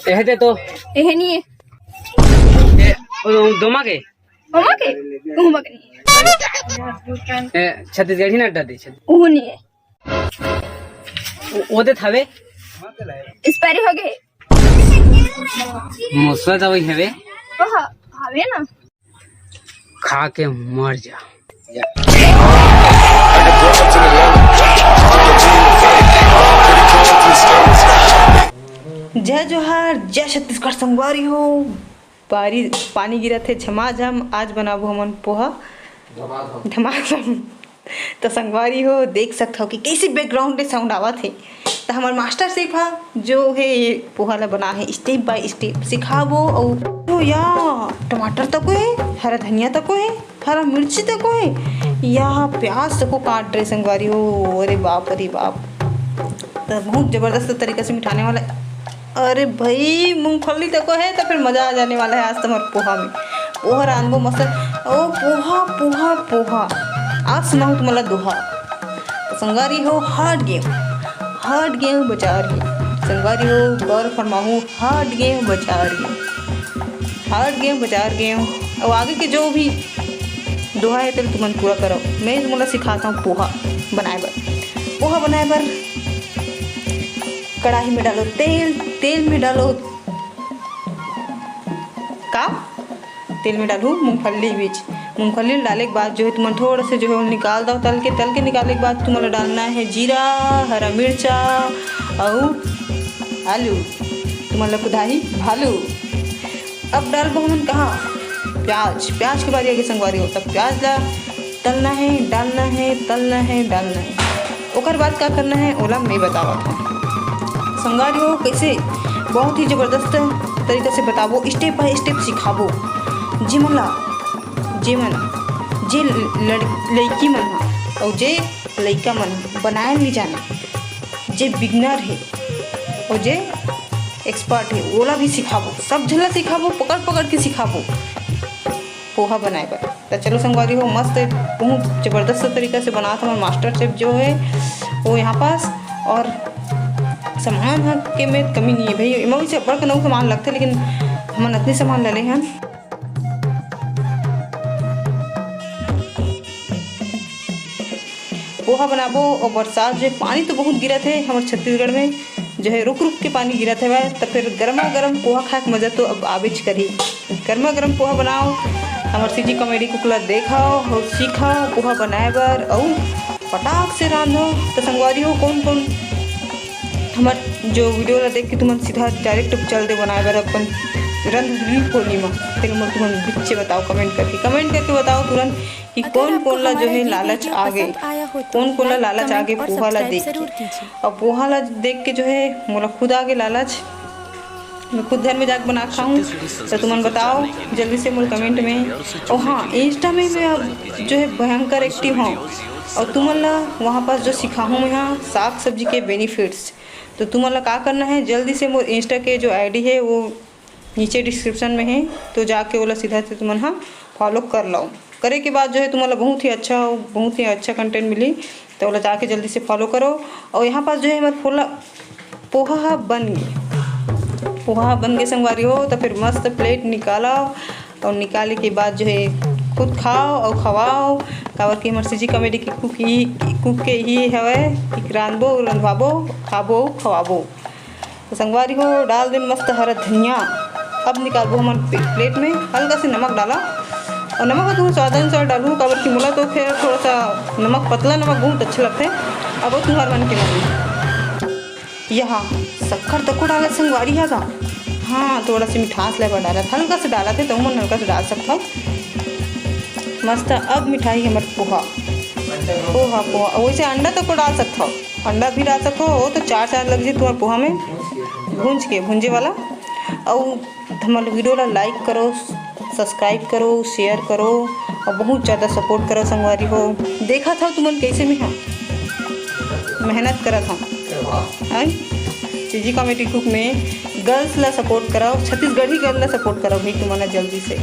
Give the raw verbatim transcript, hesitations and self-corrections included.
एहे दे तो। एहे नहीं है। ए, ओ, दोमा के? ओमा के? ओमा के नहीं है। ए, छत्तीसगढ़ी ना अड्डा दे, छत्तीस-। ओहो नहीं है। ओ, ओ दे थावे? एक्सपायरी हो गए। मुसवा दवाई हवे? ओह, हवे ना। खा के मर जा। जय जोहार, जय छत्तीसगढ़ संगवारी हो। पारी, पानी गिरत हे झमाझम। आज बनाबो हमन पोहा। धमाधम। तो संगवारी हो, देख सकत हो कि कैसे बैकग्राउंड में साउंड आवत हे। तो हमार मास्टर शेफ हा, जो है ये पोहा ला बना है step by step सिखाबो। और ओ या, टमाटर तको है, हरा धनिया तको है, हरा मिर्ची तको है, या प्याज तको काट रहे संगवारी हो। अरे बाप, अरे बाप, तो बहुत जबरदस्त तरीका से मिठाने वाला है। अरे भाई, मूंगफली तको है तो फिर मजा आ जाने वाला है आज तुम्हारे पोहा में। पोहा रांधबो मस्त। ओ पोहा, पोहा, पोहा, आज सुनाऊं तुम्हारा दोहा। तो संगवारी हो, हाट गेहूँ, हाट गेहूँ बाजार गेहूँ। संगवारी हो, गौर फरमाहू, हाट गेहूँ बाजार गेहूँ, हाट गेहूँ बाजार गेहूँ। और आगे के जो भी दोहा है, तेल तुमन पूरा करो। मैं तुमन ला सिखाता हूँ पोहा बनाए बर। पोहा बनाए बर कढ़ाई में डालो तेल, तेल में डालो का? तेल में डालू मूंगफली बीज। मूंगफली डाले के बाद जो है तुमन थोड़ा से जो है निकाल दो तल के। तल के निकाले के बाद तुमन ला डालना है जीरा, हरा मिर्चा अउ आलू। तुमन ला कुदाही भालू। अब डालबो हमन कहाँ? प्याज। प्याज के बारी आगे संगवारी हो, तब प्याज ला तलना है, डालना है, तलना है, डालना है। ओकर बाद का करना है, ओला मैं बतावत हूँ। संगवारी हो, कैसे बहुत ही जबरदस्त तरीका से बताबो, step by step सिखाबो। जेमन ला, जेमन, जे लड़-, लड़की मन हा और जे लइका मन बनाए नहीं जाने, जे बिगनर है और जे एक्सपर्ट है, ओला भी सिखाबो। सब झन ला सिखाबो, पकड़ पकड़ के सिखाबो पोहा बनाए बर। तो चलो संगवारी हो, मस्त, बहुत जबरदस्त तरीका से बनात हमारे मास्टर शेफ जो है वो यहाँ पास। और सामान ह के में कमी नहीं है भाई, एमा वैसे अब्बड़ कनऊ सामान लगथे, लेकिन हमन अतनी सामान ले ले हन। पोहा बनाबो और बरसात जो है, पानी तो बहुत गिरत है हमर छत्तीसगढ़ में, जो है रुक रुक के पानी गिरत हवय, त फिर गरमा गरम पोहा खाए के मजा तो अब आबेच करही। गरमा गरम पोहा बनाओ, हमर सीजी कॉमेडी कुक ला देखाओ और सीखाओ पोहा बनाए बर, अउ फटाक से रांधो। तो संगवारी हो, कौन कौन हमर जो वीडियो ला देख के तुमन सीधा डायरेक्ट चल दे बनाए बर अपन रंग रील खोली मा, फिर मोर तुमन बिच्चे बताओ, कमेंट करके, कमेंट करके बताओ तुरंत कि कौन कौन ला जो है लालच आ गए, कौन कौन ला लालच आ गए पोहा ला देख के। और पोहा ला देख के जो है मोला खुद आ गए लालच, मैं खुद घर में जाके बना खाऊं। तो तुमन बताओ जल्दी से मोर कमेंट में। और हाँ, इंस्टा में मैं अब जो है भयंकर एक्टिव हूँ, और तुमन ला वहाँ पास जो सिखाहूँ मैं, हाँ, साग सब्जी के बेनिफिट्स। तो तुमन ला का करना है, जल्दी से मोर इंस्टा के जो आईडी है वो नीचे डिस्क्रिप्शन में है, तो जाके ओला सीधा से तुमन हा फॉलो कर लो। करे के बाद जो है तुमन ला बहुत ही अच्छा, बहुत ही अच्छा कंटेंट मिली, तो ओला जाके जल्दी से फॉलो करो। और यहाँ पास जो है हमारे पोला पोहा हा बन गए, पोहा हा बन गए संगवारी हो। तो फिर मस्त प्लेट निकाला और निकाले के बाद जो है खुद खाओ और खवाओ, काबर कि हमारे सीजी कॉमेडी की कुक ही, कुक के ही हवे कि रांधबो, रंधवाबो, खाबो, खवाबो। तो संगवारी हो, डाल देन मस्त हरा धनिया। अब निकालबो हमन पे-, प्लेट में, हल्का से नमक डाला और नमक ह तुमन स्वादानुसार डालू, काबर कि मोला तो खैर थोड़ा सा नमक, पतला नमक बहुत अच्छा लगथे। अब वो तुहर मन के मन। यहाँ शक्कर तको डालत संगवारी हा का? हाँ, थोड़ा से मिठास ले बर डालत, हल्का से डालत है, तो मन हल्का से डाल सकथव। मस्त, अब मिठाई हमर पोहा, पोहा, पोहा, वैसे अंडा तको डाल सकथव, अंडा भी डाल सकथव, वो तो चार चार लग जाए तुम्हार पोहा में, भूंज के, भूंजे वाला। और हमर वीडियो ला लाइक करो, सब्सक्राइब करो, शेयर करो और बहुत ज़्यादा सपोर्ट करो संगवारी हो। देखा था तुमन कैसे में हाँ मेहनत करत हूँ। हैं? सीजी कॉमेडी कुक में गर्ल्स ला सपोर्ट करो, छत्तीसगढ़ी गर्ल ला सपोर्ट करो भाई, तुमन ला जल्दी से।